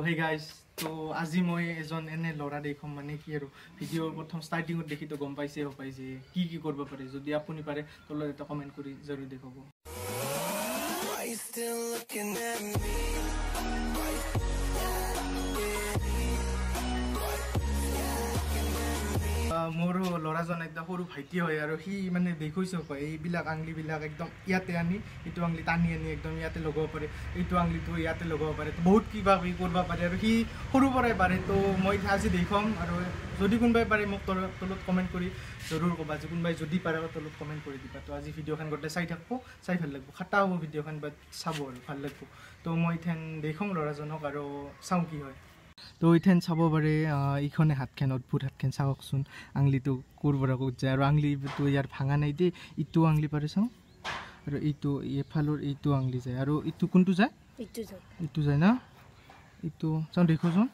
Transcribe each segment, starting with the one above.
Hey guys, তো আজি মই এজন এনে ল'ৰা দেখোঁ, মানে কি আৰু ভিডিঅ'ৰ প্ৰথম ষ্টাৰ্টিঙত দেখি তো গম পাইছে হ'ব যে কি কি কৰিব পাৰে। যদি আপুনি পাৰে তলত এটা কমেণ্ট কৰি জৰুৰ দেখুৱাব। Why you still looking at me? মোৰো ল'ৰাজন একদম সৰু ভাইটি হয় আৰু সি মানে দেখুৱাইছে হ'ব এইবিলাক আঙুলিবিলাক একদম ইয়াতে আনি এইটো আঙুলি টানি আনি একদম ইয়াতে লগাব পাৰে, এইটো আঙুলিটো ইয়াতে লগাব পাৰে, বহুত কিবা কিবি কৰিব পাৰে আৰু সি সৰুৰ পৰাই পাৰে। তো মই আজি দেখুৱাম আৰু যদি কোনোবাই পাৰে মোক তলত কমেণ্ট কৰি জৰুৰ ক'বা, যে কোনোবাই যদি পাৰে তলত কমেণ্ট কৰি দিবা। তো আজি ভিডিঅ'খন গোটেই চাই থাকিব, চাই ভাল লাগিব, খাটা হ'ব ভিডিঅ'খন, বাট চাব আৰু ভাল লাগিব। তো মই ইথেন দেখুৱাম ল'ৰাজনক আৰু চাওঁ কি হয়। তো ইথেন চাব পাৰে, এইখনে হাতখন অদ্ভুত হাতখন, চাওকচোন আঙুলিটো ক'ৰ পৰা ক'ত যায় আৰু আঙুলিটো ইয়াৰ ভাঙা নাই দেই, ইটো আঙুলি পাৰে চাওঁ আৰু এইটো এফালৰ এইটো আঙুলি যায় আৰু ইটো কোনটো যায়, ইটো যায় না, ইটো চাওঁ দেখোচোন,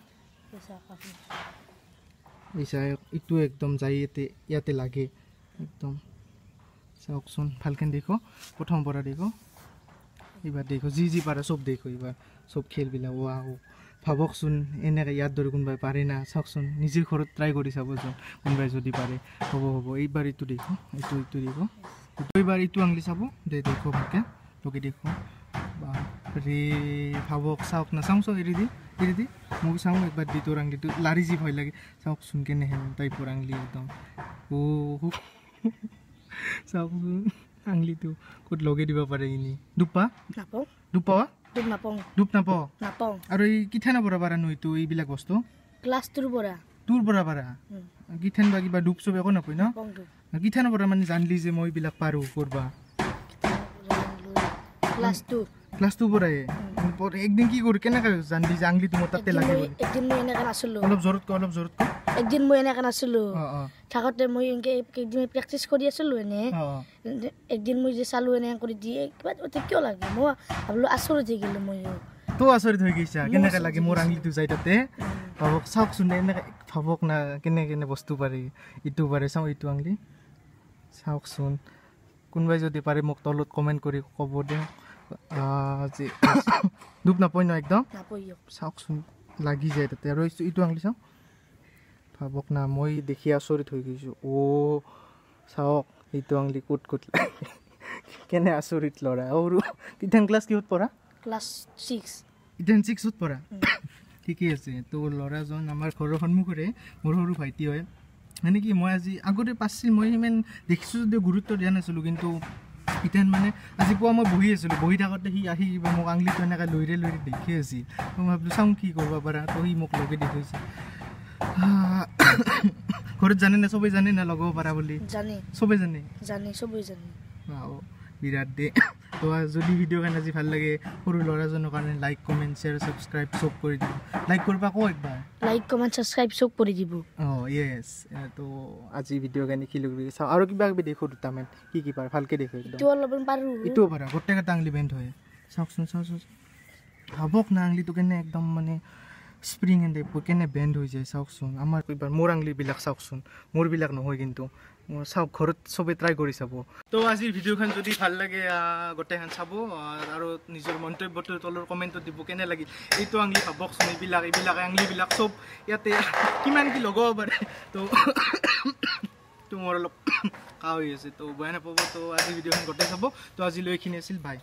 এই চাই ইটো একদম যায় ইয়াতে ইয়াতে লাগে একদম। চাওকচোন ভালকে দেখো, প্ৰথম পৰা দেখো, এইবাৰ দেখো যি যি পাৰে চব দেখো, এইবাৰ চব খেলবিলাক। ৱাও, ভাবকচোন এনেকৈ ইয়াত ধৰি কোনোবাই পাৰে না, চাওকচোন নিজে ঘৰত ট্ৰাই কৰি চাবচোন কোনোবাই যদি পাৰে। হ'ব হ'ব, এইবাৰ এইটো দেখো, এইটো এইটো দেখো, এইবাৰ এইটো আঙুলি চাব দে, দেখো ভালকৈ লগে দেখো। বাপৰে ভাবক, চাওক না, চাওঁ চাওঁ, এৰি দি এৰি দি মোক চাওঁ একবাৰ দি, তোৰ আঙুলিটো লাৰি যি ভয় লাগে, চাওকচোন কেনেহেন টাইপৰ আঙুলি একদম। অ' চাওকচোন আঙুলিটো ক'ত লগাই দিব পাৰে। এনে দুপা দুপা দুপ নাপাওঁ নাপাওঁ। আৰু এই কিঠানৰ পৰা পাৰা নো এইটো এইবিলাক বস্তু? ক্লাছ টুৰ পৰা। তোৰ পৰা পাৰা? কিঠান বা কিবা ডুব চুব একো নাপায় ন? কিঠানৰ পৰা মানে জানলি যে মই এইবিলাক পাৰোঁ কৰবা? Class two. ক্লাছ টুৰ পৰাই একদিন কি কৰি কেনেকৈ জানলি যে আঙুলিটো মোৰ তাতে লাগে? একদিন মই এনেকৈ নাছিলোঁ, অলপ জোৰত ক, অলপ জোৰত ক। একদিন মই এনেকৈ নাছিলোঁ, থাকোঁতে মই এনেকৈ একদিন প্ৰেক্টিচ কৰি আছিলোঁ এনে, একদিন মই যে চালোঁ এনে কৰি দিয়ে কিবা কিয় লাগে, মই ভাবিলোঁ আচৰিত হৈ গ'লোঁ ময়ো। তো আচৰিত হৈ গৈছা কেনেকৈ লাগে মোৰ আঙুলিটো যায় তাতে? ভাবক, চাওকচোন এনেকৈ ভাবক না কেনে কেনে বস্তু পাৰে, ইটো পাৰে, চাওঁ এইটো আঙুলি চাওকচোন। কোনোবাই যদি পাৰে মোক তলত কমেণ্ট কৰি ক'ব দিয়ক যে দুপ নাপায় ন একদম, চাওকচোন লাগি যায় তাতে। আৰু এইটো আঙুলি চাওঁ, ভাবক না মই দেখি আচৰিত হৈ গৈছোঁ। অ' চাওক এইটো আঙুলি ক'ত ক'ত কেনে আচৰিত ল'ৰা। আৰু ইথেন ক্লাছ কিহত পঢ়া? Class six. ইথেন ছিক্সত পঢ়া, ঠিকেই আছে। তো ল'ৰাজন আমাৰ ঘৰৰ সন্মুখৰে, মোৰ সৰু ভাইটি হয়। মানে কি মই আজি আগতে পাৰছিল, মই ইমান দেখিছোঁ যদিও গুৰুত্ব দিয়া নাছিলোঁ, কিন্তু ইতেন মানে আজি পুৱা মই বহি আছিলোঁ, বহি থাকোঁতে সি আহি কিবা মোক আঙুলিটো এনেকৈ লৈৰে লৈৰে দেখি আছিল। মই ভাবিলোঁ চাওঁ কি কৰিব পাৰা, তো সি মোক লগে দেখুৱাইছে। ঘৰত জানে না চবেই? জানে না লগাব পাৰা বুলি? জানে, চবেই জানে, জানে চবেই জানে। বিৰাট দে। তো যদি ভিডিঅ'খন আজি ভাল লাগে সৰু ল'ৰাজনৰ কাৰণে লাইক কমেণ্ট শ্বেয়াৰ ছাবস্ক্ৰাইব চব কৰি দিব। লাইক কৰিবা কওঁ একবাৰ, লাইক কমেণ্ট ছাবস্ক্ৰাইব চব কৰি দিব। অঁ য়েছ। তো আজি ভিডিঅ' কাৰণে কি লবি চাওঁ আৰু কিবা কিবি দেখো দুটামান কি কি পাৰে ভালকৈ দেখো একদম। ইটো অলপমান পাৰোঁ, ইটোও পাৰা, গোটেইকেইটা আঙুলি বেণ্ড হয়। চাওকচোন, চাওঁ চাওঁ, ভাবক না আঙুলিটো কেনে একদম মানে স্প্ৰিং এণ্ড কেনে বেণ্ড হৈ যায় চাওকচোন। আমাৰ এইবাৰ মোৰ আঙুলিবিলাক চাওকচোন, মোৰবিলাক নহয় কিন্তু মোৰ চাওক, ঘৰত চবেই ট্ৰাই কৰি চাব। তো আজিৰ ভিডিঅ'খন যদি ভাল লাগে গোটেইখন চাব আৰু নিজৰ মন্তব্যটো তলৰ কমেণ্টত দিব কেনে লাগিল। এইটো আঙুলি ভাবকচোন, এইবিলাক এইবিলাক আঙুলিবিলাক চব ইয়াতে কিমান কি লগাব পাৰে। তো তো মোৰ অলপ কাহ হৈ আছে, তো বেয়া নাপাব। তো আজিৰ ভিডিঅ'খন গোটেই চাব। তো আজিলৈ এইখিনি আছিল, বাই।